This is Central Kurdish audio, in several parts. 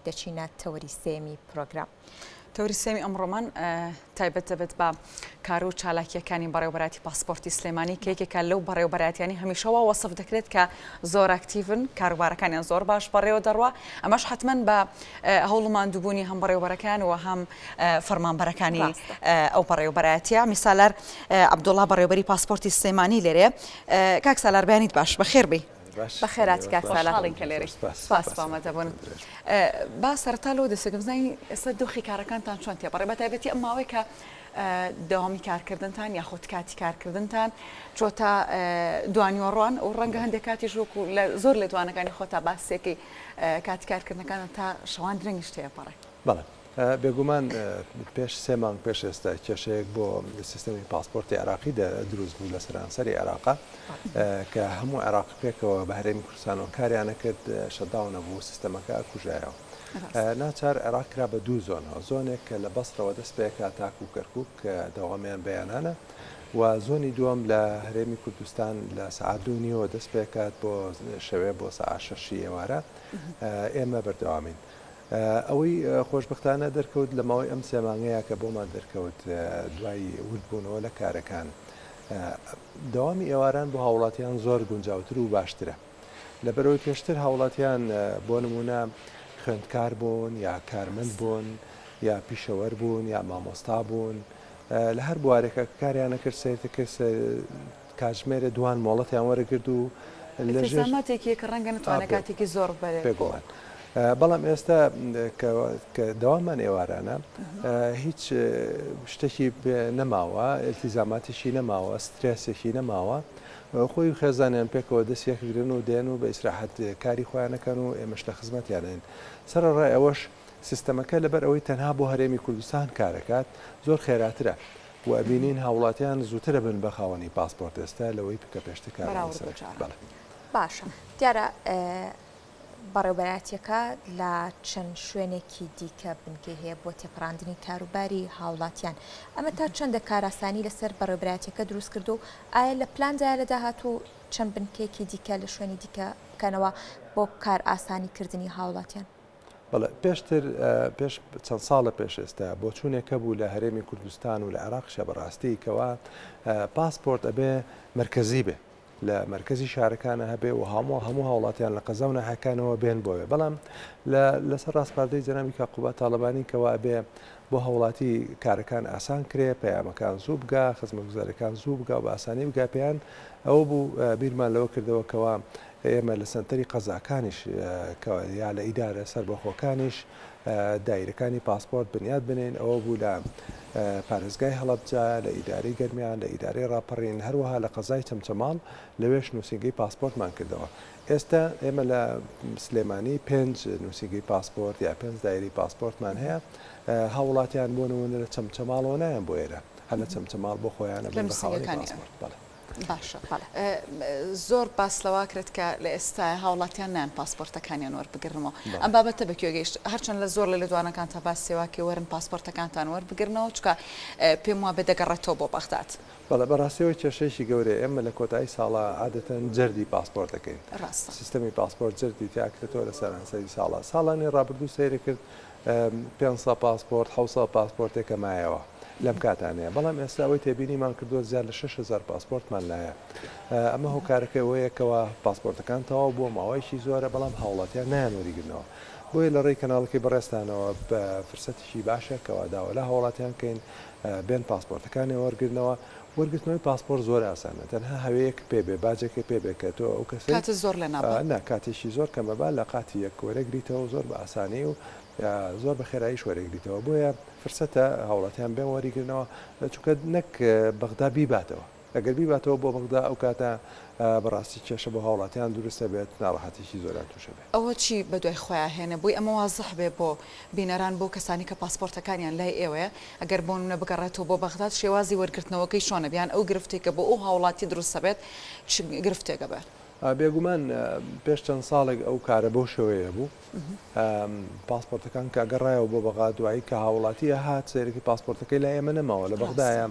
دەچینە تەوەری سێیەمی پرۆگرام. تەوەری سێیەمی ئەمڕۆمان تایبەت دەبێت بە کار و چالاکییەکانی بەڕێوەبەرایەتی پاسپۆرتی سلێمانی کە یەکێکە لەو بەڕێوەبەرایەتیانەی هەمیشە وا وەسف دەکرێت کە زۆر ئەکتیڤن، کاروبارەکانیان زۆر باش بەڕێوە دەڕوا، ئەمەش حەتمەن بە هەوڵ و ماندووبوونی هەم بەڕێوەبەرەکان و هەم فەرمانبەرەکانی ئەو بەڕێوەبەرایەتیە. میسالار عەبدوڵا بەڕێوەبەری پاسپۆرتی سلێمانی لێرەیە. کاک سالار بەیانیت باش، بەخێر بێی. بەخێرهاتی کاک سالار. خۆشحاڵین کە لێرەی. سپاس بۆ ئامادەبوونت. با سەرەتا لەوە دەست پێکەم بزانین ئێستا دۆخی کارەکانتان چۆن تێپەڕێ بە تایبەتی ئەم ماوەی کە دەوامی کارکردنتان یاخود کاتی کارکردنتان چۆتە دوانیوەڕوان و ڕەنگە هەندێک کاتیش وەکو لە زۆر لێدوانەکانی خۆتا باسێکی کاتی کارکردنەکان تا شەوان درەنگیش تێپەڕێ. بەڵێ بێگومان پێش سێ مانگ پێش ئێستا کێشەیەک بۆ سیستەمی پاسپۆرتی عێراقی دروست بوو لە سەرانسەری عێراقا کە هەموو عێراق پێکەوە بە هەرێمی کوردستانەوە کاریانە کرد shutdown ە بوو سیستەمەکە کوژایەوە ناچار عێراق کرا بە دوو زۆنەوە زۆنێک کە لە بەسرەوە دەست پێکا تاکو کەرکک کە دەوامیان بەیانانە و زۆنی دووەم لە هەرێمی کوردستان لە سەعات دوو نیوەوە دەست پێکات بۆ شەوێ بۆ سەعات شەشی ئێوارە ئێمە بەردەوامین. ئەوەی خۆشبەختانە دەرکەوت لە ماوەی ئەم سێ مانگەیا کە بۆمان دەرکەوت دوای وردبوونەوە لە کارەکان دەوامی ئێواران بۆ هاوڵاتیان زۆر گونجاوتر و باشترە لەبەرئەوەی پێشتر هاوڵاتیان بۆ نموونە خوێندکار بوون یا کارمەند بوون یا پیشەوەر بوون یا مامۆستا بوون لە هەر بوارێکە کە کاریان ئەکرد سەیرت کرد کاتژمێرێ دوان مۆڵەتیان وەرەگرت و لە ژێر ئیلتیزاماتێکی کە ڕەنگە نەتوانێت کاتێکی زۆر بەرێت بۆ. بێگومان بەڵام ئێستا کە دەوامان ئێوارانە هیچ شتێکی نەماوە ئیلتیزاماتێکی نەماوە سترێسێکی نەماوە خۆی و خێزانیان پێکەوە دەست یەکگرن و دێن و بە ئیسراحەت کاری خۆیان ئەکەن و ئێمەش لە خزمەتیانین سەرەڕای ئەوەش سیستەمەکە لەبەر ئەوەی تەنها بۆ هەرێمی کوردستان کارەکات زۆر خێراترە و ئەبینین هاوڵاتیان زووتر ئەبن بە خاوەنی پاسپۆرت ئێستا لەوەی کە پێشتر کاریان بەراورد لەسەر بە ئەکرد. جاران. بەڵێ. باشە دیارە بەڕێوبەرایەتیەکە لە چەند شوێنێکی دیکە بنکەی هەیە بۆ تێپەڕاندنی کاروباری هاوڵاتیان ئەمە تا چەندە کاراسانی لەسەر بەڕێوبەرایەتیەکە دروست کردو ئایا لە پلاندایە لە داهاتوو چەند بنکەیەکی دیکە لە شوێنی دیکە بکەنەوە بۆ کارئاسانی کردنی هاوڵاتیان؟ بەڵێ پێشتر پێش چەند ساڵە پێش ئێستا بۆچوونێک هەبوو لە هەرێمی کوردستان و لە عێراقیشە بەڕاستی کەوا پاسپۆرت ئەبێ مەرکەزی بێ لە مەرکەزی شارەکانە هەبێ و هەموو هەموو هاوڵاتیان لە قەزا و ناحیەکانەوە بێن بۆێ بەڵام لە لەسەر ڕاسپاردەی جەنابی کاک قوباد تاڵەبانی کەوا ئەبێ بۆ هاوڵاتی کارەکان ئاسان کرێ پەیامەکان زوو بگا خزمەتگوزاریەکان زوو بگا و بە ئاسانی بگا پێیان ئەوە بوو بیرمان لەوە کردەوە کەوا ئێمە لە سەنتەری قەزاکانیش یا لە ئیدارە سەربەخۆکانیش دایرەکانی پاسپۆرت بنیات بنێین، ئەوە بوو لە پارێزگای هەڵەبجە، لە ئیدارەی گەرمیان، لە ئیدارەی ڕاپەڕین، هەروەها لە قەزای چەمچەماڵ، لەوێش نووسینگەی پاسپۆرتمان کردەوە. ئێستا ئێمە لە سلێمانی پێنج نووسینگەی پاسپۆرت یا پێنج دایرەی پاسپۆرتمان هەیە، هاووڵاتیان بۆ نموونە لە چەمچەماڵەوە نایەن بۆ ئێرە، هەر لە چەمچەماڵ بۆ خۆیان ئەبن بە خاوەنی پاسپۆرت. بەڵێ. باشە زۆر باس لەوە کرێت کە لە ئێستایا هاوڵاتیان نایەن پاسپۆرتەکانیان وەربگرنەوە ئەم بابەتە بە کوێ گەیشت هەرچەند لە زۆر لە لێدوانەکان تا باسی واکەی وەرن پاسپۆرتەکانتان وەربگرنەوە چونکە پێم وابێ دەگەڕێتەوە بۆ بەغداد. بەڵێ بەڕاستی ئەوە کێشەیەکی گەورەیە ئێمە لە کۆتایی ساڵا عادەتەن جەردی پاسپۆرت دەکەین ڕاستە. سیستەمی پاسپۆرت جەردی تیا ئەکرێتەوە لە سەرانسەری ساڵا ساڵانی ڕابردوو سەیرت کرد 500 پاسپۆرت 700 پاسپۆرتێکە مایەوە لەم کاتانەیە بەڵام ئێستا ئەوەی تێبینیمان کردووە زیاد لە 6000 پاسپۆرتمان لایە ئەمە هۆکارەکەی ئەوەیە کەوا پاسپۆرتەکان تەواو بووە ماوەیەکی زۆرە بەڵام هاوڵاتیان نایان وەریگرنەوە بۆیە لە ڕێی کەناڵەکەی بەڕێزتانەوە بە فرسەتێکی باشە کەوا داوا لە هاوڵاتیان کەین بێن پاسپۆرتەکانیان وەرگرنەوە وەرگرتنەوەی پاسپۆرت زۆر ئاسانە تەنها هەوێیەک پێ بێ باجێکێ پێ بێ کە تۆ ئەو کەسەی کاتت زۆر لێ نابا. نا کاتێکی زۆر کەمە با لە قاتی یەک وەرەگریتەوە زۆر بە ئاسانی و زۆر بە خێراییش وەرەگریتەوە بۆیە فرسەتە هاوڵاتیان بێن وەریگرنەوە چونکە نەک بەغدا بیباتەوە ئەگەر بیباتەوە بۆ بەغدا ئەو کاتە بەڕاستی کێشە بۆ هاوڵاتیان دروست ئەبێت ناڕەحەتیکی زۆریان توش ئەبێت. ئەوە چی بەدوای خۆیا هێنێ بۆی ئەمە وازح بێ بۆ بینەران بۆ کەسانی کە پاسپۆرتەکانیان لای ئێوەیە ئەگەر بۆ نمونە بگەڕێتەوە بۆ بەغداد شێوازی وەرگرتنەوەکەی چۆنە بیان ئەو گرفتەی کە بۆ ئەو هاوڵاتی دروست ئەبێت چ گرفتێک ئەبێ؟ بێگومان پێش چەند ساڵێک ئەو کارە بەو شێوەیە بوو. پاسپۆرتەکان کە گەڕایەوە بۆ بەغا دوایی کە هاوڵاتی هات سەیرەکی پاسپۆرتەکەی لای ئێمە نەماوە لە بەغدایە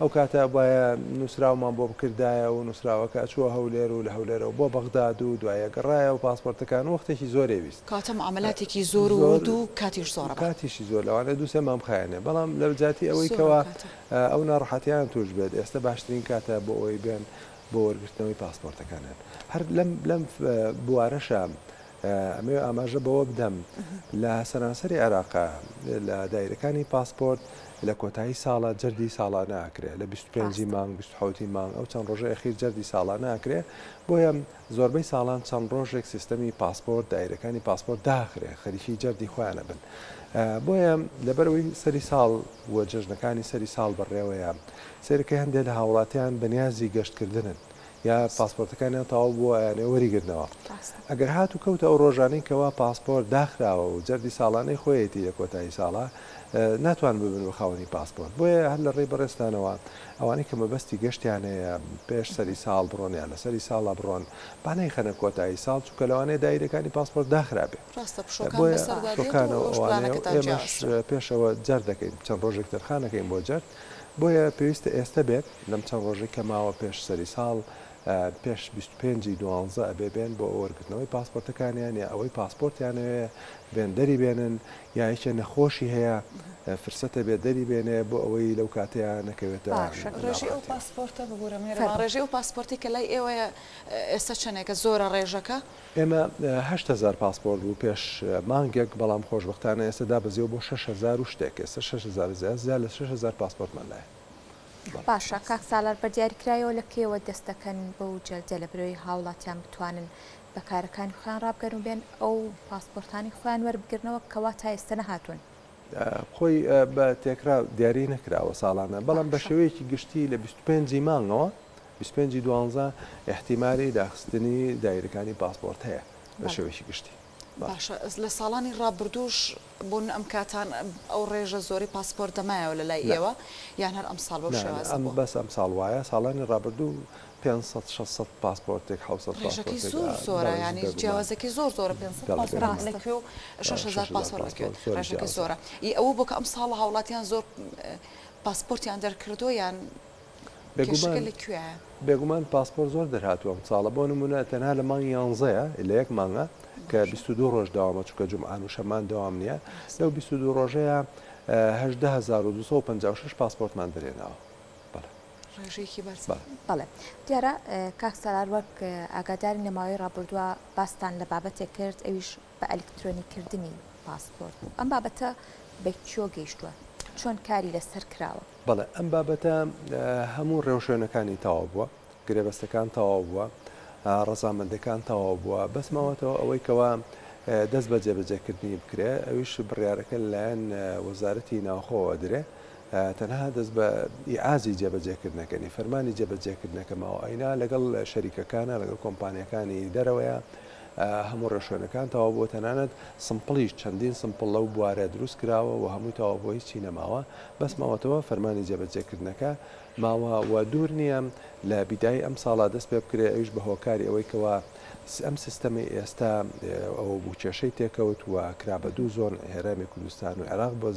ئەو کاتە بایە نووسراومان بۆ بکردایە و نووسراوەکە ئەچووە هەولێر و لە هەولێرەوە بۆ بەغداد و دوایە گەڕایەوە پاسپۆرتەکان وەختێکی زۆرێ ویست. کەواتە معامەلاتێکی زۆر و ورد و کاتیش زۆرە بە. کاتیشی زۆر لەوانەیە دوو سێ مانگ بخایەنێ بەڵام لە جیاتی ئەوەی کەوا ئەو ناڕەحەتیان تووش بێت ئێستە باشترین کاتە بۆ ئەوەی بێن بۆ وەرگرتنەوەی پاسپۆرتەکانیان هەر لەم لەم بوارەشا ئەمەوێ ئاماژە بەوە بدەم لە سەرانسەری عێراقا لە دایرەکانی پاسپۆرت لە کۆتایی ساڵە جەردی ساڵانە ئەکرێ لە 25 ڕاستە. مانگ 27 مانگ ئەو چەند ڕۆژە ئەخیر جەردی ساڵانە ئەکرێ بۆیە زۆربەی ساڵان چەند ڕۆژێک سیستەمی پاسپۆرت دایرەکانی پاسپۆرت داخرێ خەریکی جەردی خۆیانە بن بۆیە لەبەرئەوەی سەری ساڵ و جەژنەکانی سەری ساڵ بەڕێوەیە سەیرەکەی هەندێ لە هاوڵاتیان بەنیازی گەشتکردنن یا پاسپۆرتەکانیان تەواو بووە ئەیانەوێ وەریگرنەوە ئەگەر هاتوو کەوتە ئەو ڕۆژانەی کەوا پاسپۆرت داخراوە و جەردی ساڵانەی خۆیەتی لە کۆتایی ساڵا ناتوان ببن بە خاوەنی پاسپۆرت بۆیە هەر لە ڕێی بەڕێزتانەوە ئەوانەی کە مەبەستی گەشتیان هەیە پێش سەری ساڵ بڕۆن یا لە سەری ساڵا بڕۆن با نەیخەنە کۆتایی ساڵ چونکە لەوانەیە دایرەکانی پاسپۆرت داخرابێ ڕاستە پشۆکان بۆیە بەسەردا دێت و پشۆکانەوە ئەوەش ئەوانەیە و پلانەکەتان ئێمەش جیاوازترە. پێشەوە جەرد دەکەین چەند ڕۆژێک تەرخان ئەکەین بۆ جەرد بۆیە پێویستە ئێستە بێت لەم چەند ڕۆژەی کە ماوە پێش سەری ساڵ پێش 25 ی دوانزە ئەبێ بێن بۆ وەرگرتنەوەی پاسپۆرتەکانیان یا ئەوەی پاسپۆرتیان ئەوێ بێن دەری بێنن یا یەکێ نەخۆشی هەیە فرسەتە بێ دەری بێنێ بۆ ئەوەی لەو کاتەیا نەکەوێتە باشە ڕێژەی ئەو ناڕەحەتیەوە. پاسپۆرتە ببورە میهرەبان فەرموو. ڕێژەی ئەو پاسپۆرتەی کە لای ئێوەیە ئێستا چەنێکە زۆرە ڕێژەکە؟ ئێمە 8000 پاسپۆرت بوو پێش مانگێک بەڵام خۆشبەختانە ئێستا دابەزیوە بۆ 6000 و شتێک ئێستا 6000 زیاد زیاد لە 6000 پاسپۆرتمان لایە. باشە کاک سالار بە دیاریکرایەوە لە کەیەوە دەست دەکەن بەو جەردە لە برەوەی هاوڵاتیان بتوانن بە کارەکانی خۆیان ڕابگەن و بێن ئەو پاسپۆرتانەی خۆیان وەربگرنەوە کەوا تا ئێستا نەهاتوون؟ خۆی بە تێکرا دیاری نەکراوە ساڵانە بەڵام بە باشە. شێوەیەکی گشتی لە 25 ی مانگەوە 25 ی دوانزە ئیحتیمالی داخستنی دایرەکانی پاسپۆرت هەیە بە بەڵێ. شێوەیەکی گشتی. بەڵێ. باشە لە ساڵانی ڕابردووش بۆ ئەم کاتان ئەو ڕێژە زۆرەی پاسپۆرت دەمایەوە لە لای نا. ئێوە یان هەر ئەمساڵ بەو نا نا شێوازە ئەم بووە؟ بەس ئەمساڵ وایە ساڵانی ڕابردوو 500 600 پاسپۆرتێک 700 ڕێژەکەی پاسپۆرتێک زۆر ئا زۆرە بەڵێ یانی بێگومان. جیاوازەکەی زۆر زۆرە 500 بەڵێ پاسپۆرت بێگومان. لە ڕاستە. کوێ و 6000 6000 پاسپۆرت لە کوێ پاسپۆرت زۆر ڕێژەکەی جیاوازە. زۆرە ئی ئەوە بۆ کە ئەمساڵ هاوڵاتیان زۆر پاسپۆرتیان دەرکردووە یان کێشەکە بێگومان لە کوێیە؟ بێگومان پاسپۆرت زۆر دەرهاتووە ئەم ساڵە بۆ نموونە تەنها لە مانگی یانزەیە لە یەک مانگە کە باشە 22 ڕۆژ دەوامە چونکە جومعان و شەمان دەوام نییە ڕاستە. لەو 22 ڕۆژەیە 18256 پاسپۆرتمان دەرێناوە بەڵێ. ڕێژەیەکی بەرزە. بەڵێ. بەڵێ دیارە کاک سالار وەک ئاگادارین لە ماوەی ڕابردووە باستان لە بابەتێک کرد ئەویش بە ئەلکترۆنی کردنی پاسپۆرت بوو ئەم بابەتە بە کوێ گەیشتووە چۆن کاری لەسەر کراوە؟ بەڵێ ئەم بابەتە هەموو ڕێوشوێنەکانی تەواو بووە، گرێبەستەکان تەواو بووە، ڕەزامەندەکان تەواو بووە، بەس ماوەتەوە ئەوەی کەوا دەست بە جێبەجێکردنی بکرێ، ئەویش بڕیارەکە لەلایەن وەزارەتی ناوخۆوە درێ، تەنها دەست بە ئیعازی جێبەجێکردنەکەنی، فەرمانی جێبەجێکردنەکە ماوە، ئەینا لەگەڵ شەریکەکانە، لەگەڵ کۆمپانیاکانی دەرەوەیە، هەموو ڕێوشوێنەکان تەواو بووە، تەنانەت سمپڵیش چەندین سمپڵ لەو بوارە دروست کراوە و هەمووی تەواو بووە هیچی نەماوە، بەس ماوەتەوە فەرمانی جێبەجێکردنەکە ماوە و دوور نییە لە بیدای ئەمساڵا دەست پێ بکرێ ئەویش بە هۆکاری ئەوەی کەوا ئەم سیستەمەی ئێستا ئەوە بوو کێشەی تێکەوت و کرا بە دوو زۆن هەرێمی کوردستان و عێراق بۆ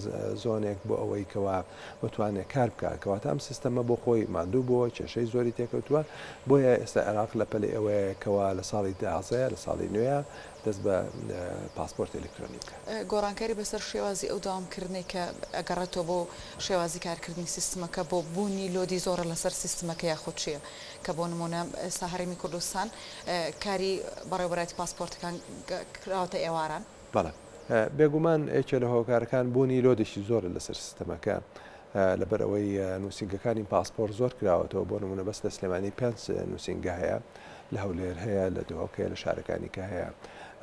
زۆنێک بۆ ئەوەی کەوا بتوانێت کار بکات کەواتە ئەم سیستەمە بۆ خۆی ماندوو بووە کێشەی زۆری تێکەوتووە بۆیە ئێستا عێراق لە پەلەی ئەوەیە کەوا لە ساڵی تازەیە لە ساڵی نوێیە دەست بە پاسپۆرتی ئەلکترۆنی بکات. گۆڕانکاری بەسەر شێوازی ئەو دەوامکردنەی کە ئەگەڕێتەوە بۆ شێوازی کارکردنی سیستمەکە بۆ بوونی لۆدی زۆرە لەسەر سیستمەکە یاخود چییە کە بۆ نموونە ئێستا هەرێمی کوردستان کاری بەڕێوەبەرایەتی پاسپۆرتەکان کراوەتە ئێواران؟ بەڵێ بێگومان یەکێ لە هۆکارەکان بوونی لۆدێکی زۆرە لەسەر سیستەمەکە لەبەر ئەوەی نووسینگەکانی پاسپۆرت زۆر کراوەتەوە بۆ نمونە بەس لە سلێمانی پێنج نووسینگە هەیە لە هەولێر هەیە لە دهۆک هەیە لە شارەکانی کە هەیە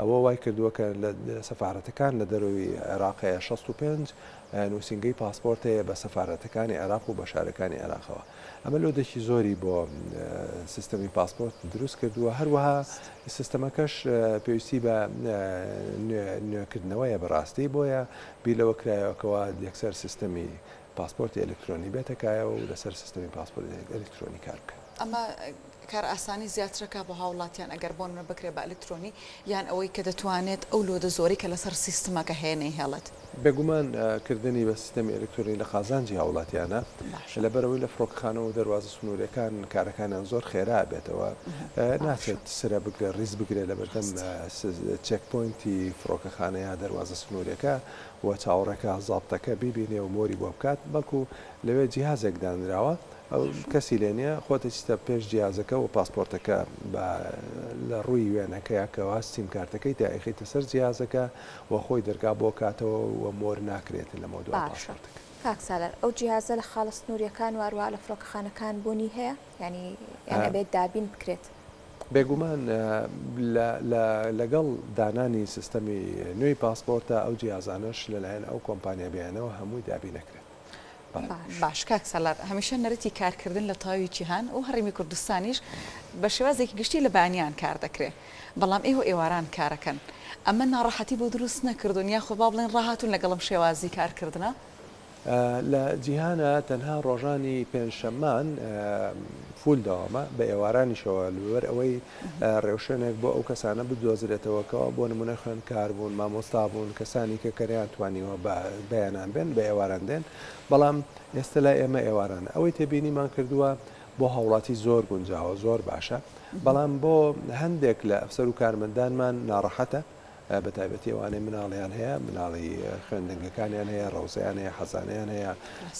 ئەوە وای کردووە کە لە سەفارەتەکان لە دەرەوەی عێراق هەیە 65 نووسینگەی پاسپۆرت هەیە بە سەفارەتەکانی عێراق و بە شارەکانی عێراقەوە ئەمە لۆدێکی زۆری بۆ سیستەمی پاسپۆرت دروست کردووە هەروەها سیستەمەکەش پێویستی بە نوێکردنەوەیە بەڕاستی بۆیە بیر لەوە کرایەوە کەوا یەکسەر سیستەمی پاسپۆرتی ئەلکترۆنی بێتە کایەوە و لەسەر سیستەمی پاسپۆرتی ئەلکترۆنی کار بکەن. ئەمە کارئاسانی زیاترەکا بۆ هاوڵاتیان ئەگەر بۆ نمونە بکرێت بە ئەلکترۆنی یان ئەوەی کە دەتوانێت ئەو load ە زۆرەی کە لەسەر سیستمەکە هەیە نەیهێڵێت؟ بێگومان کردنی بە سیستەمی ئەلکترۆنی لە قازانجی هاوڵاتیانە، لەبەرئەوەی لە فڕۆکەخانە و دەروازە سنووریەکان کارەکانیان زۆر خێرا ئەبێتەوە، ناچێت سرە بگرێ ڕیز بگرێ لەبەردەم check point ی فڕۆکەخانە یا دەروازە سنووریەکە و چاوەڕێکا زابتەکە بیبینێ و مۆری بۆ بکات، بەڵکو لەوێ جیهازێک دانراوە ئەو کەسی لێ نیە خۆت ئەچیتە پێش جیازەکە و پاسپۆرتەکە بە لە ڕووی وێنەکەیا کەوا سیم کارتەکەی تیا ئەیخەیتە سەر جیازەکە و خۆی دەرگا بۆ کاتەوە و مۆر ناکرێت لەمەو دوا باشە پاسپۆرتەکە. کاک سالار ئەو جیهازە لە خاڵە سنووریەکان و هەروەها لە فڕۆکەخانەکان بوونی هەیە؟ یانی یان ئەبێت دابین بکرێت؟ بێگومان لە لە لەگەڵ دانانی سیستەمی نوێی پاسپۆرتە ئەو جیازانەش لەلایەن ئەو کۆمپانیا بیانەوە هەمووی دابین ئەکرێت. باش کاک سالار هەمیشە نەریتی کارکردن لە تەواوی جیهان و هەڕێمی کوردستانیش بە شێوازێکی گشتی لە بەیانیان کار دەکرێ بەڵام ئێوە ئێواران کارەکەن ئەمە ناڕەحەتی بۆ دروست نەکردوون یاخود با بڵێن ڕاهاتوون لەگەڵ ئەم شێوازی کارکردنە؟ لە جیهانا تەنها ڕۆژانی پێنجشەممان full دەوامە بە ئێوارانیشەوە لەبەر ئەوەی ڕێوشوێنێک بۆ ئەو کەسانە بدۆزرێتەوە کەوا بۆ نمونە خوێندکار بوون، مامۆستا بوون، کەسانی کە کە نەیانتوانیوە بە بەیانان بێن بە ئێواران دێن، بەڵام ئێستە لای ئێمە ئێوارانە. ئەوەی تێبینیمان کردووە بۆ هاوڵاتی زۆر گونجاوە، زۆر باشە، بەڵام بۆ هەندێک لە ئەفسەر و کارمەندانمان ناڕەحەتە، بە تایبەتی ئەوانەی مناڵیان هەیە، مناڵی خوێندنگەکانیان هەیە، ڕەوزەیان هەیە، حەزانەیان هەیە،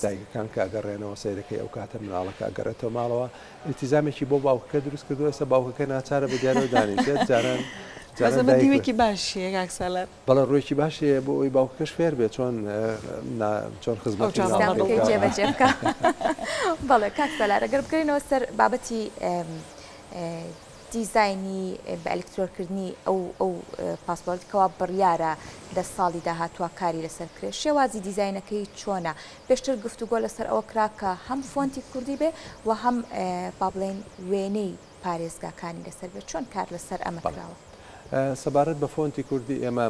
دایکەکان کە ئەگەڕێنەوە سەیرەکەی ئەو کاتە مناڵەکە ئەگەڕێتەوە ماڵەوە، ئیلتیزامێکی بۆ باوکەکە دروست کردووە، ئێستا باوکەکە ناچارە بە دیارەوە دانیشێت، جاران جاران بەس ئەمە دایک دیوێکی باشی هەیە کاک سالار. بەڵێ ڕوویەکی باشی هەیە بۆ ئەوەی باوکەکەش فێر بێت چۆن چۆن خزمەتی مناڵەکەی بکات. جێبەجێ بکا. بەڵێ کاک سالار ئەگەر بگەڕێینەوە سەر بابەتی دیزاینی بە ئەلکترۆنکردنی ئەو ئەو پاسپۆرت کەوا بڕیارە لە ساڵی داهاتووە کاری لەسەر بکرێت شێوازی دیزاینەکەی چۆنە؟ پێشتر گفتوگۆ لەسەر ئەوە کرا کە هەم فۆنتی کوردی بێ و هەم با بڵێین وێنەی پارێزگاکانی لەسەر بێت چۆن کار لەسەر ئەمە کراوە؟ سەبارەت بە فۆنتی کوردی ئێمە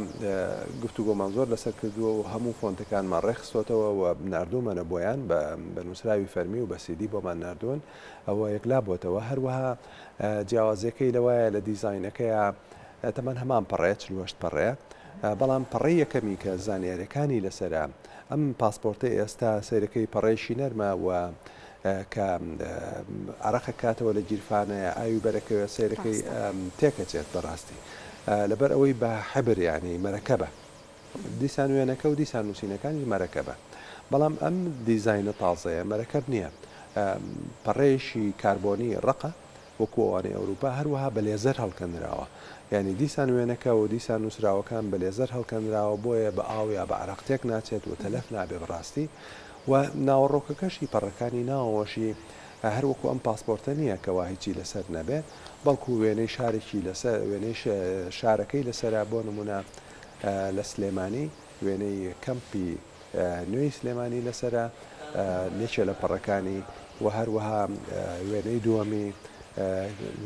گفتوگۆمان زۆر لەسەر کردووە و هەموو فۆنتەکانمان ڕێکخستۆتەوە و ناردوومانە بۆیان بە نووسراوی فەرمی و بە سیدی بۆمان ناردوون ئەوە یەکلا بۆتەوە هەروەها جیاوازیەکەی لەوایە لە دیزاینەکەیا تەمان هەمان پەڕەیە 48 پەڕەیە بەڵام پەڕەی یەکەمی کە زانیاریەکانی لەسەرە ئەم پاسپۆرتەی ئێستا سەیرەکەی پەڕەیەکی نەرمە و کە عەرەقە کاتەوە لە گیرفانەیە ئاوی بەرەکەوێت سەیرەکەی تێکەچێت بەڕاستی لەبەر ئەوەی بە حبر یانی مەرەکەبە دیسان وێنەکە و دیسان نووسینەکانیش مەرەکەبە. بەڵام ئەم دیزاینە تازەیە مەرەکەب نییە. پەڕەیەکی کاربۆنی ڕەقە وەکو ئەوانەی ئەوروپا، هەروەها بە لێزەر هەڵکەنراوە. یانی دیسان وێنەکە و دیسان نووسراوەکان بە لێزەر هەڵکەنراوە، بۆیە بە ئاو یا بە عەرەق تێک ناچێت و تەلەف نابێ بەڕاستی. و ناوەڕۆکەکەشی پەڕەکانی ناوەوەشی هەر وەکو ئەم پاسپۆرتە نییە کەوا هیچی لەسەر نەبێ، بەڵکو وێنەی شارێکی لەسەر وێنەی شارەکەی لەسەرە، بۆ نموونە لە سلێمانی وێنەی کەمپی نوێی سلێمانی لەسەرە یەکێ لە پەڕەکانی و هەروەها وێنەی دووەمی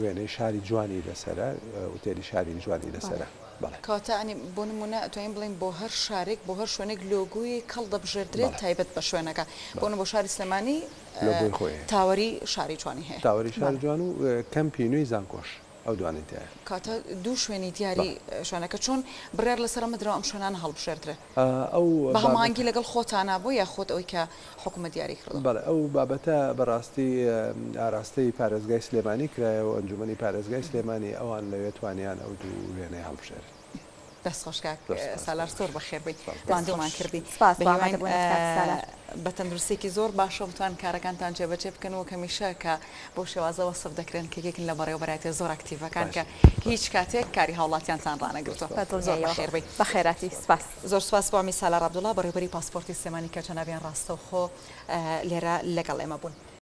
وێنەی شاری جوانی لەسەرە ئوتێلی شاری جوانی لەسەرە. بەڵێ. کەواتە یانی بۆ نموونە ئەتوانین بڵێین بۆ هەر شارێک بۆ هەر شوێنێک لۆگۆیەک هەڵدەبژێردرێت تایبەت بە شوێنەکە بۆ نموونە بۆ شاری سلێمانی لۆگۆی خۆی هەیە. تاوەری شاری جوانی هەیە. تاوەری شاری جوان و کەمپی نوێی زانکۆش. ئەو دوانەی تیایە. کاتە دوو شوێنی دیاری شوێنەکە چۆن بڕیار لەسەر ئەمە درا ئەم شوێنانە هەڵبژێردرێ؟ ئەو بە هەماهەنگی لەگەڵ خۆتانا بوو یاخود ئەوەی کە حکومەت دیاری کردووە؟ بەڵێ ئەو بابەتە بەڕاستی ئاراستەی پارێزگای سلێمانی کرایە و ئەنجومەنی پارێزگای سلێمانی ئەوان لەوێ توانیان ئەو دوو وێنەیە هەڵبژێرن. دەست خۆش کاک سالار زۆر بەخێر بێی ماندوومان کردی سپاس بۆ ئامادەبوونت کاک سالار. بە تەندروستیەکی زۆر باشەوە بتوان کارەکانتان جێبەجێ بکەن وەک هەمیشە کە بەو شێوازە وەسف دەکرێن کە یەکێکن لە بەڕێوەبەرایەتیە زۆر ئەکتیڤەکان کە هیچ کاتێک کاری هاوڵاتیانتان ڕانەگرتووە زۆر بەخێر بێی. بەخێراتی سپاس. زۆر سپاس بۆ عەمی سالار عەبدوڵا بەڕێوەبەری پاسپۆرتی سلێمانی کە جەنابیان ڕاستەوخۆ لێرە لەگەڵ ئێمە بوون.